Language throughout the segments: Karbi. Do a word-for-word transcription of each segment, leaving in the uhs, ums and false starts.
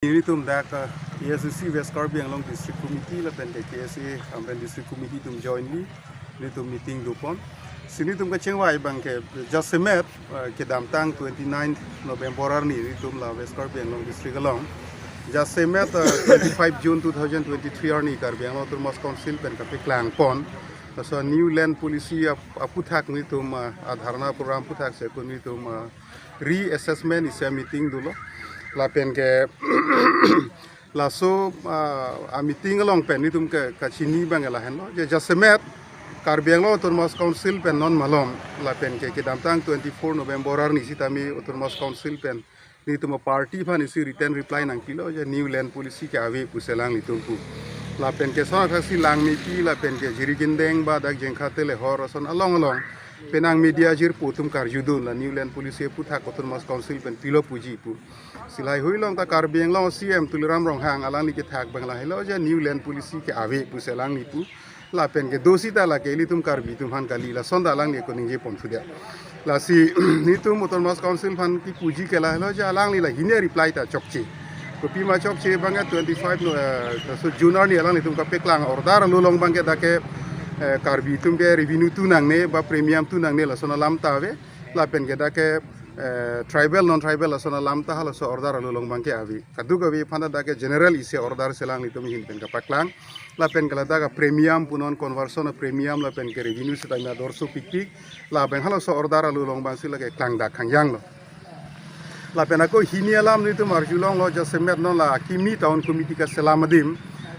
Nelitum dak, uh, A S D C West Karbi Anglong District Committee lapen ke K S A Hamren District Committee atum jointly nelitum meeting dopon. Si nelitum kachingvai abang ke jasemet, uh, kedamtang twenty-ninth November arni nelitum la West Karbi Anglong District along jasemet, uh, twenty-five June two thousand twenty-three arni Karbi Anglong Autonomous Council pen kapeklangpon. Laso New Land Policy ap-, aphuthak nelitum, uh, adharna program aphuthak si ako nelitum, uh, reassessment isi meeting dolo. Lapen ke laso, ah, a meeting along pen nelitum ke kachini abang lahenlo. Je jasemet Karbi Anglong Autonomous Council pen non malom lapen ke kedamtang twenty-four November arni sitame Autonomous Council pen nelitum a-party aphan isi written reply nangpilo je New Land Policy ke ave pusi alanglitum pu. Lapen ke sonakhaksi Langmepi lapen ke Jirikindeng ba dak Jengkha Telehor ason along along penang media jirpo atum karjudun la New Land Policy aphuthak Autonomous Council pen pilo puji pu. Si lahai hui along ta Karbi Anglong C M Tuliram Ronghang alangli kethak abang lahelo je New Land Policy ke ave pusi alangli pu. Lapen ke do sita lake ilitum Karbi atum aphan kali, lason ta alangli ako ningjeponthudet. Lasi nelitum Autonomous Council aphan kipuji ke lahelo je alangli la hini reply ta chokche. Kopima chokche abang ke twenty-five no, eh, so June arni alanglitum kapeklang order along abang ke dak ke, eh, Karbi atum ke revenue tu nangne ba premium tu nangne lason alam ta ave. Lapen ke dak ke, eh, tribal, non-tribal lason alam ta halaso order along abang ke ave. Kadokave aphan ta dak ke general isi order si alanglitum ahin pen kapaklang. Lapen ke ladak a-premium punon conversion a-premium lapen ke revenue sitame ador sopikpik. Lapen halaso order along abang si lake klangdak khangjanglo. Lapen ako hini alam nelitum arjulonglo jasemet non la kimi town committee kaselam adim,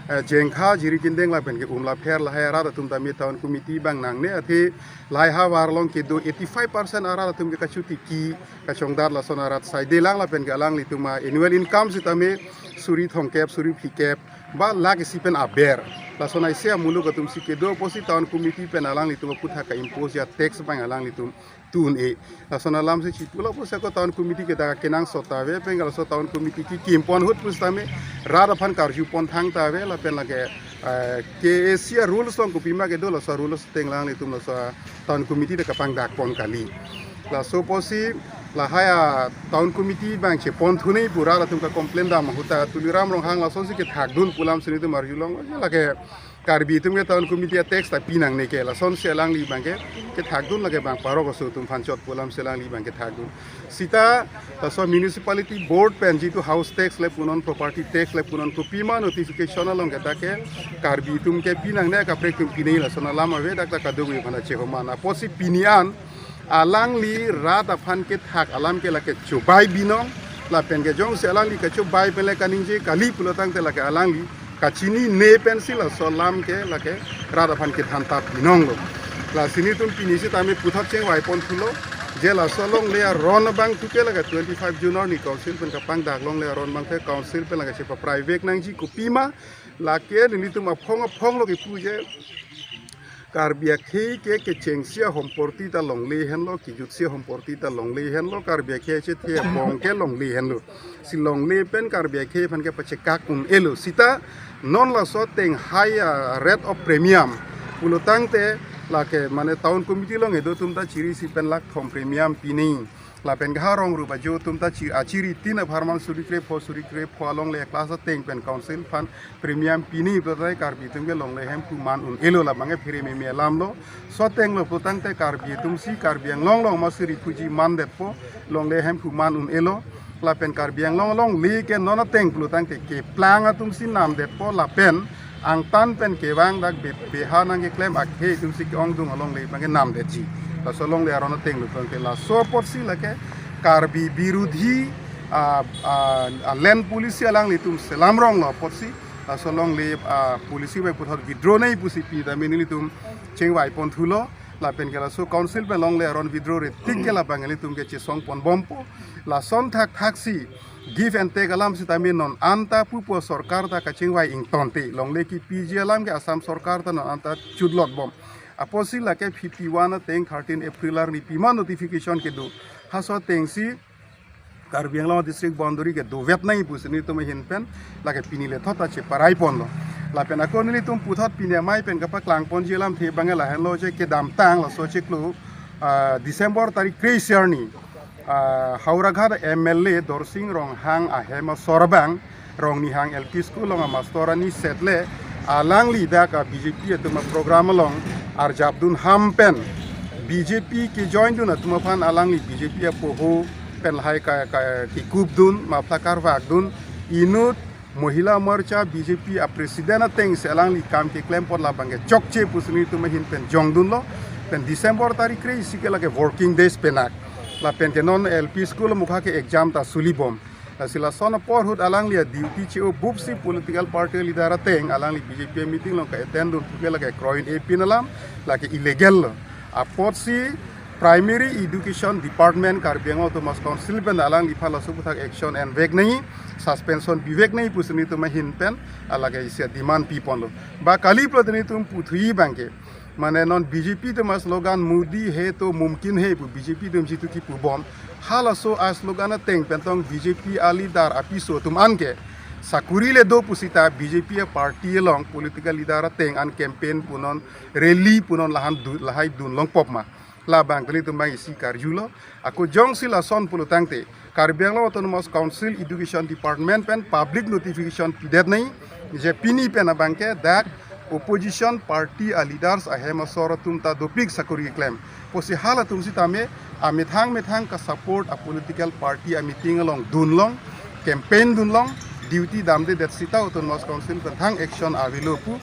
eh, Jengkha, Jirikindeng lapen ke Umlapher lahai arat atum tame town committee abang nangne athe lahai havar along kedo eighty-five percent arat atum ke kachotiki kachongdat lason arat saidelang lapen ke alanglitum a-annual income sitame suri thomkep, suri phlikep ba lakh isi pen aber. Lason aisi amuluk atum si kedo apotsi town committee pen alanglitum aphuthak ka-impose a-tax abang alanglitum tu un-e. Lason alam si chipulo pusi ako town committee ke dak kenangsot ta ave, pen laso town committee kikimpon ahut pusitame rat aphan karjupon thangta ave, lapen lake, eh, K A C a-rules along kopima kedo laso rules ateng alanglitum laso town committee ta kapangdakpon kali. Laso apotsi lahai a-town committee abang cheponthu nangji pu rat atum ka-complain dam ahut ta Tuliram Ronghang lasonsi kethakdun pu alam si nelitum arjulong lake Karbi atum ke town committee a-tax ta pi nangne ke, lasonsi alangli abang ke kethakdun lake bang parok aso atum aphan chot pu alam si alangli abang kethakdun. Sita laso municipality board pen jitu house tax le punon, property tax le punon, kopima notification along ke dak ke Karbi atum ke pi nangne, kaprek atum pi nangji lason alam ave, dak ta kadokave aphan ta chehoman. Apotsi pini an alangli rat aphan kethak alam ke lake chobai binong, lapen ke jongsi alangli kachobai pen le kaningje kali pulo tangte lake alangli kachinine pensi laso alam ke lake rat aphan kethan ta binonglo. Lasi nelitum pini sitame puthot chingvaiponthulo je laso longle aron abang thu ke lake twenty-five June arni council pen kapangdak longle aron abang thu ke council pen lake chepapraivek nangji, kopima lake nelitum aphong aphong lo kipu je Karbi akhei ke kechengsi ahomporti ta longle henlo, kejutsi ahomporti ta longle henlo, Karbi akhei chethe abong ke longle henlo. Si longle pen Karbi akhei aphan ke pachekak un-elo. Sita non laso ateng high, ah, rate of premium pulo tangte lake mane town committee along kedo atum ta chiri isi pen lakh thom premium pi nangji. Lapen ke ha rong rup ajo atum ta chi-, achiri tin apharman suri krepho, suri krepho alongle class ateng pen council aphan premium pi nangji pulote Karbi atum ke longle hemphu man un-elo, labang ke phere meme alam lo. Laso ateng lo pulo tangte Karbi atum si Karbi Anglong along masi refugee mandetpo, longle hemphu man un-elo. Lapen Karbi Anglong alongle ke non ateng pulo tangte keplang atum si namdetpo, lapen angtan pen kevang dak be-, beha nangkeklem akhei atum si ke-ongdung alongle abang ke namdetji. Laso longle aron ateng lo pulo tangte laso apotsi lake Karbi birudhi, ah, ah, ah, land policy alanglitum selam ronglo apotsi laso longle, ah, policy bai puthot withdraw nangji pusi pini tame nelitum chingvaiponthulo. Lapen ke laso council pen longle aron withdraw-re tik ke labang nelitum ke chesongponbompo. Lason thakthaksi give and take alam sitame non anta pupo, sorkar ta kachingvai ingtonte. Longle kipiji alam ke Assam sorkar ta non anta chutlotbom. Apotsi lake fifty-one ateng thirteen April arni pima notification kedo, halaso atengsi Karbi Anglong district boundary ke dovet nangji pusi nelitum ahin pen lake pini lethot ta cheparaiponlo. Lapen ako nelitum puthot pini amei pen kapaklangponji alamthe abang ke lahenlo je kedamtang laso chiklo, ah, December tarik kre-isi arni, ah, Howraghat M L A Dorsing Ronghang ahem asor abang Rongnihang L P School along a master arni set le alangli dak a B J P atum a program along arjapdun ham pen B J P kejoindun atum aphan alangli B J P apoho pen lahai ka, ka, kikupdun, mapla karvakdun, inut Mohila Morcha B J P a president atengsi alangli kam keklem apot labang ke chokche pusi nelitum ahin pen jongdunlo. Pen December tarik kre-isi ke lake working days penak. Lapen ke non L P School amokha ke exam ta sulibom. Lasi lason apor ahut alangli a duty che-o bupsi political party leader ateng alangli B J P meeting along ke attend dun puke lake kroin-e pin alam, lake illegal lo. Apotsi Primary Education Department Karbi Anglong Autonomous Council pen alangliphan laso aputhak action envek nangji, suspension bivek nangji pusi nelitum ahin pen alake isi demand piponlo. Ba kali pulote nelitum puthui abang ke, mane non B J P atum a slogan "Modi hai to mumkin hai" pu B J P atum jitu kipubom. Halaso a slogan ateng pen tong B J P a leader apiso atum an ke sakuri le do pusita B J P a party along political leader ateng an campaign punon, rally punon, lahan du, lahai dun longpop ma. Labang tani atum abang isi karjulo. Ako jongsi lason pulo tangte Karbi Anglong Autonomous Council Education Department pen public notification pidet nangji, je pini pen abang ke dak opposition party a leaders ahem asor atum ta dopik sakuri klem. Pusi halatum sitame amethang methang ka support a political party a meeting along dunlong, campaign dunlong, duty damdedet sita Autonomous Council pen thang action avelo pu.